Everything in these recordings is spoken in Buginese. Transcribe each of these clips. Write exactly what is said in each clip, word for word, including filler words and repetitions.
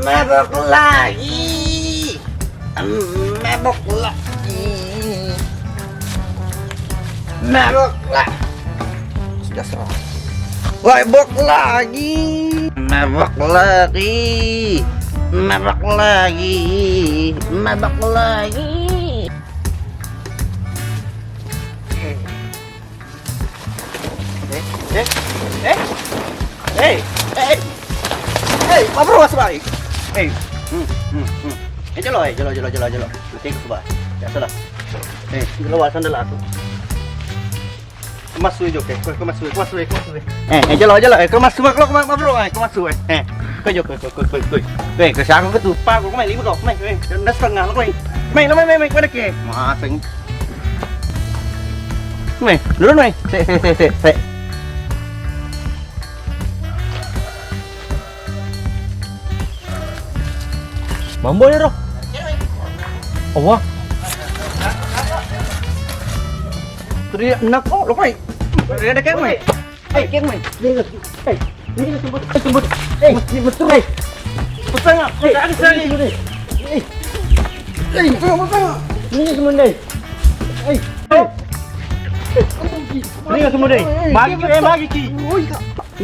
Mabok lagi. Mabok lagi. Mabok lagi. Sudah serah. Mabok lagi. Mabok lagi. Mabok lagi. Mabok lagi. Eh, eh, eh, eh, eh, eh, Pak Bro, mas balik. Eh, hmm, hmm, hmm. Eh, jolo, eh, jolo, jolo, jolo, jolo. Nanti aku coba. Ya, salah. Eh, jolo, wasan dulu aku. Masuk aja, oke. Kau, kau masuk, kau masuk, kau masuk. Eh, eh, jolo, jolo. Eh, kau masuk, kau, kau, Pak Bro, eh, kau masuk, eh. Eh, kau jolo, kau, kau, kau, kau, kau. Eh, kau siapa kau tuh? Pak, kau main lima kau. Main, main, main, main, kau dah setengah, kau main. Main, main, main, main, kau ada ke? Maseng. Meh, dulu meh. Sik, sik, sik, sik, sik. Mambo ya, Roh. Wah. Teriak enak kok, lo koi. Teriak ada kayak, meh. Hei, kian mai. Hei, ini sembut, sembut. Hei, ini betul. Hei, petang. Hei, ada sekali. Hei, hei, petang, petang. Ini sembut deh. Hei, hei. Ini sembut deh. Magi ki, eh, magi ki.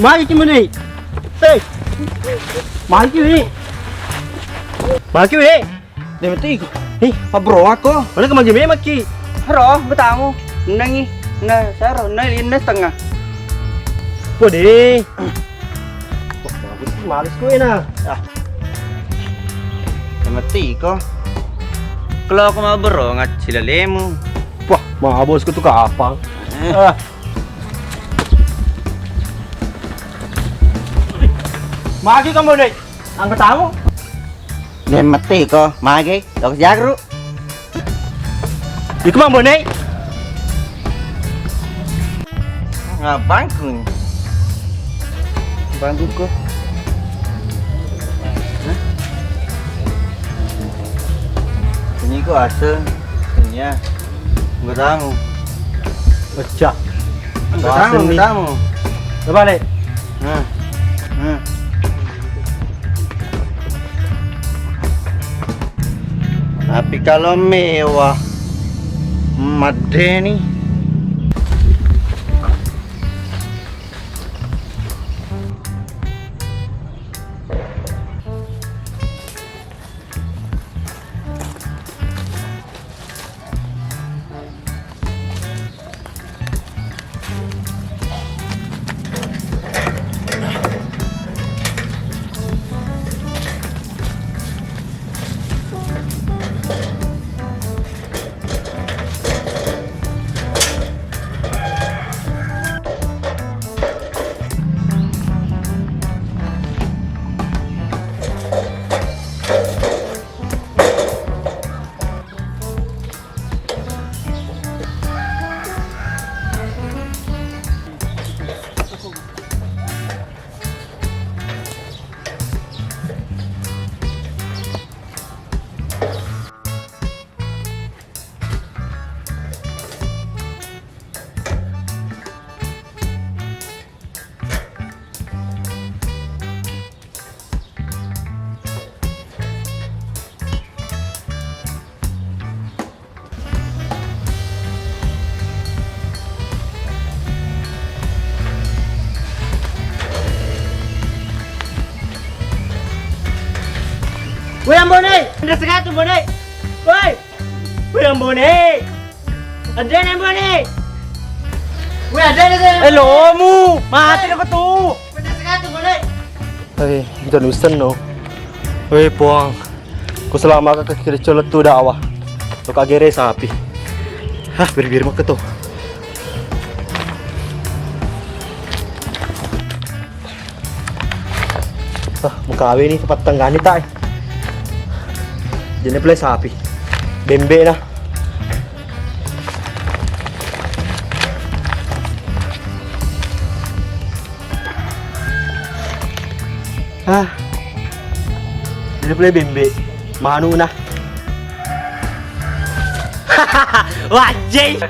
Magi ki mending. Hei, magi ki ini. Magi ki ini. Deh, mati. Ih, apa bro aku? Mana kemana game maki? Ro, betamu. Nengi. Nah, saro, nah, ini setengah. Waduh. Wah, bagus, males gue nah. Ah. Mati ko. Kalau aku mau bro, ngacil lemu. Wah, mabos ku tuh kapang. Eh. Ah. Magi kamu, Dek? Angkat tamu. Deh, mati ko, magi, lo jagru. Iku Mang Bone. Ngabangku. Bangku ko. Hah? Ini ko aseng. Ini ya. Enggak tahu. Pecah. Enggak tahu, enggak tahu. Coba, Dek. Nah. Nah. Tapi kalau mewah, madeni. Woi, Ambone! Ada satu, Bone! Woi! Woi, Ambone! Ada nih, Bone! Woi, ada nih, Bone! Eh, lomu! Mati aku tuh! Ada satu, Bone! Hei, jangan usen no. Woi, Puang. Ku selama ka kira colet tu dawa. Tu kagere sapi. Hah, bir-bir maka tu. Ah, mukawe ni tempat tanggani tak. Jadi play sapi. Bembe nah. Ah. Jadi play bembe. Manu nah. Wajay.